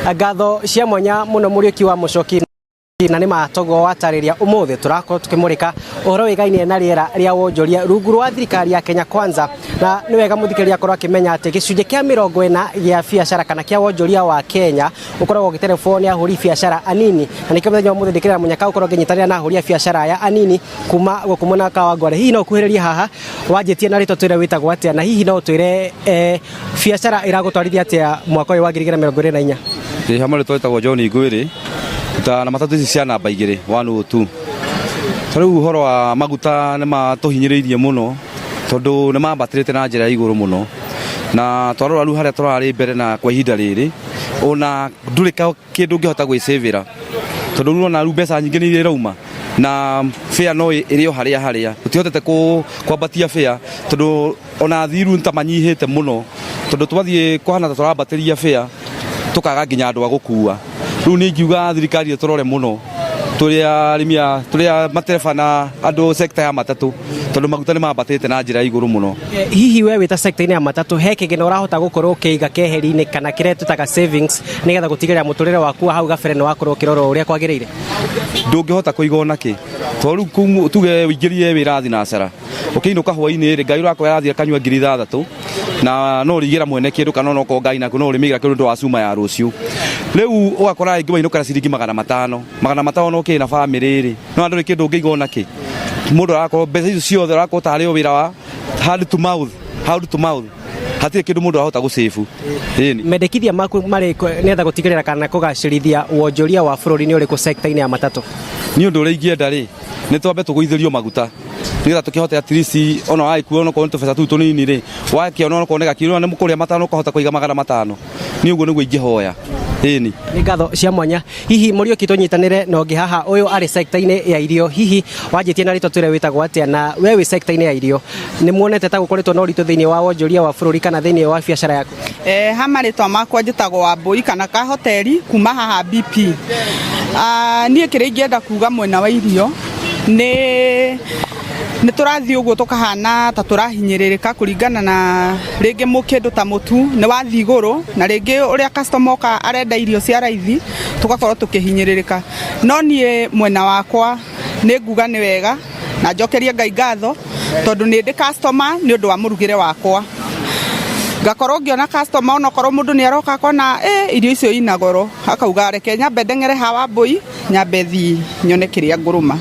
Ngatho cia mwanya muno, Muriuki wa Mucoki, na nĩ matogo watarĩria. Ũmũthĩ tũrakorwo tũkĩmũrĩka ũhoro wĩgainie na rĩera rĩa wonjoria rungu rwa thirikari ya Kenya Kwanza. Na nĩ wega mũthikĩrĩria akorwo akĩmenya atĩ gĩcunjĩ kĩa 40 gĩa biacara kana kĩa wonjoria wa Kenya ũkoragwo ũgĩterebwo nĩ ahũri biacara anini, na nĩkĩo mũthenya wa ũmũthĩ ndĩkĩrĩra mũnyaka ũkorwo ngĩnyitanĩra na ahũri a biacara aya anini kuma gũkũ mwena wa Kawangware. Hihi no ũkuhĩrĩrie haha, wanjĩtie na rĩtwa, twĩre wĩtagwo atĩa, na hihi no ũtwĩre biacara ĩragũtwarithia atĩa mwaka ũyũ wa 2024? Ĩ hamwe, rĩtwa ĩtagwo John Ngwĩrĩ, ta na matatũ ici cia namba 2 102. Ta rĩu ũhoro wa maguta nĩ matũhinyĩrĩirie mũno, tondũ nĩ mambatĩrĩte na njĩra ya igũrũ mũno, na twarora rĩu harĩa tũrarĩ mbere na kwa ihinda rĩrĩ, ona ndũrĩ kĩndũ ũngĩhota gwĩcĩvĩra, tondũ rĩu ũrona rĩu mbeca nyingĩ nĩ iria irauma na fare no ĩrĩ o harĩa harĩa. Tũtihotete kwambatia fare, tondũ ona athiru ta manyihĩte mũno, tondũ twathiĩ kũhana ta tũrambatĩria fare, tũkaga nginya andũ a gũkua. Rĩu niĩ ingiuga thirikari ĩtũrore mũno tũrĩ arĩmi a tũrĩ a matereba na andũ sector ya matatũ, tondũ maguta nĩ mambatĩte na njĩra ya igũrũ mũno. Hihi we wĩ ta sector-inĩ ya matatũ, he kĩgĩna ũrahota gũkorwo ũkĩiga keheri-inĩ kana kĩrĩa tũtaga savings, nĩgetha gũtigĩrĩra mũtũrĩre waku wa hau gabere nĩ wakorwo ũkĩrorwo ũrĩa kwagĩrĩire? Ndũngĩhota kũiga ona kĩ, tondũ rĩu tuge ũingĩrire wĩra thinacara, ũkĩinũka hwainĩ rĩ, ngai ũrakorwo arathiĩ akanyua 6,000, na no ũrĩigĩra mwene kĩndũ, kana onokorwo ngai naku no ũrĩmĩigĩra kĩndũ ũndũ wa cuma ya rũciũ. Rĩu ũgakora rĩngĩ wainũka na ciringi 500, 500 no ũkĩrĩ na bamĩrĩ rĩ, no ndũrĩ kĩndũ ũngĩiga ona kĩ. Mũndũ arakorwo mbeca icio ciothe ũrakorwo tarĩ o wĩra wa hand to mouth, hand to mouth, hatirĩ kĩndũ mũndũ arahota gũcĩbu, ĩni. Mendekithia maku marĩ nĩgetha gũtigĩrĩra kana kũgacĩrithia wonjoria wa bũrũri nĩ ũrĩkũ sector-inĩ ya matatũ? Nĩ ũndũ ũrĩa ingĩenda rĩ, nĩ twambe tũgũithĩrio maguta, nĩgetha tũkĩhote at least ona wagĩkua onokorwo nĩ tũbeca tũu tũnini rĩ, wakĩona onokorwo nĩ gakiro nĩ mũkũrĩa 500, ũkahota kũiga 500. Nĩ ũguo nĩguo ingĩhoya, ĩni. Nĩ ngatho cia mwanya. Hihi Mũriũki, tũnyitanĩre na ũngĩ haha, ũyũ arĩ sector-inĩ ya irio. Hihi wanjĩtie na rĩtwa, twĩre wĩtagwo atĩa, na we wĩ sector-inĩ ya irio, nĩ muonete ta gũkoretwo na ũritũ thĩinĩ wa wonjoria wa bũrũri kana thĩinĩ wa biacara yaku? Ha marĩtwa makwa njĩtagwo Wambũi kana kahoteri kuma haha BP. Ah, niĩ kĩrĩa ingĩenda kuga mwena wa irio nĩ tũrathiĩ ũguo tũkahana ta tũrahinyĩrĩrĩka, kũringana na rĩngĩ kĩndũ ta mũtu nĩ wathiĩ igũrũ, na rĩngĩ ũrĩa customer oka arenda irio cia raithi, tũgakorwo tũkĩhinyĩrĩrĩka. No niĩ mwena wakwa nĩ nguga nĩ wega na njokerie Ngai ngatho, tondũ nĩ ndĩ customer nĩ ũndũ wa mũrugĩre wakwa. Ngakorwo ngĩona customer, onokorwo mũndũ nĩ aroka akona irio icio ina goro, akauga reke nyambe ndeng'ere hawa Mbũi, nyambe thiĩ nyone kĩrĩa ngũrũma,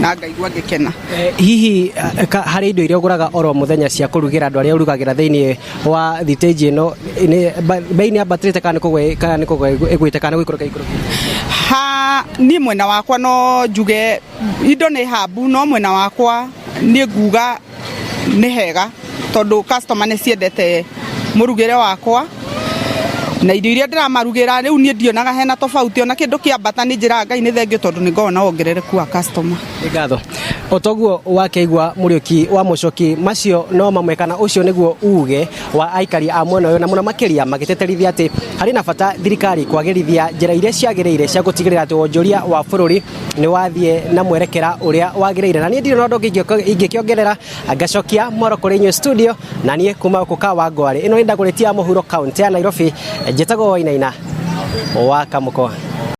na ngaigua ngĩkena. Hihi harĩ indo iria ũgũraga oro mũthenya cia kũrugĩra andũ arĩa ũrugagĩra thĩinĩ wa thitĩnji ĩno, bei nĩ yambatĩrĩte kana nĩ kũgwa ĩgwĩte kana nĩ gũikũrũka ĩikũrũkĩte? Ha niĩ mwena wakwa no njuge indo nĩ hambu, no mwena wakwa niĩ nguga nĩ hega, tondũ customer nĩ ciendete mũrugĩre wakwa na irio iria ndĩramarugĩra. Rĩu niĩ ndionaga hena tofauti, ona kĩndũ kĩambata nĩ njĩraga Ngai nĩ thengio, tondũ nĩ ngoragwo na wongerereku wa customer. Nĩ ngatho. O toguo wakĩigua Mũriũki wa Mũcoki, macio no mamwe kana ũcio nĩguo uge wa aikari a mwena ũyũ, na mũno makĩria magĩteterithia atĩ harĩ na bata thirikari kwagĩrithia njĩra iria ciagĩrĩire cia gũtigĩrĩra atĩ wonjoria wa bũrũri nĩ wathiĩ na mwerekera ũrĩa wagĩrĩire. Na niĩ ndirĩ na ũndũ ũngĩ ingĩkĩongerera, ngacokia mwaro kũrĩ inyuĩ studio. Na niĩ kuma gũkũ Kawangware, ĩno nĩ Ndagũrĩti ya mũhuro, kaunti ya Nairobi, njĩtagwo Wainaina wa Kamũkwa.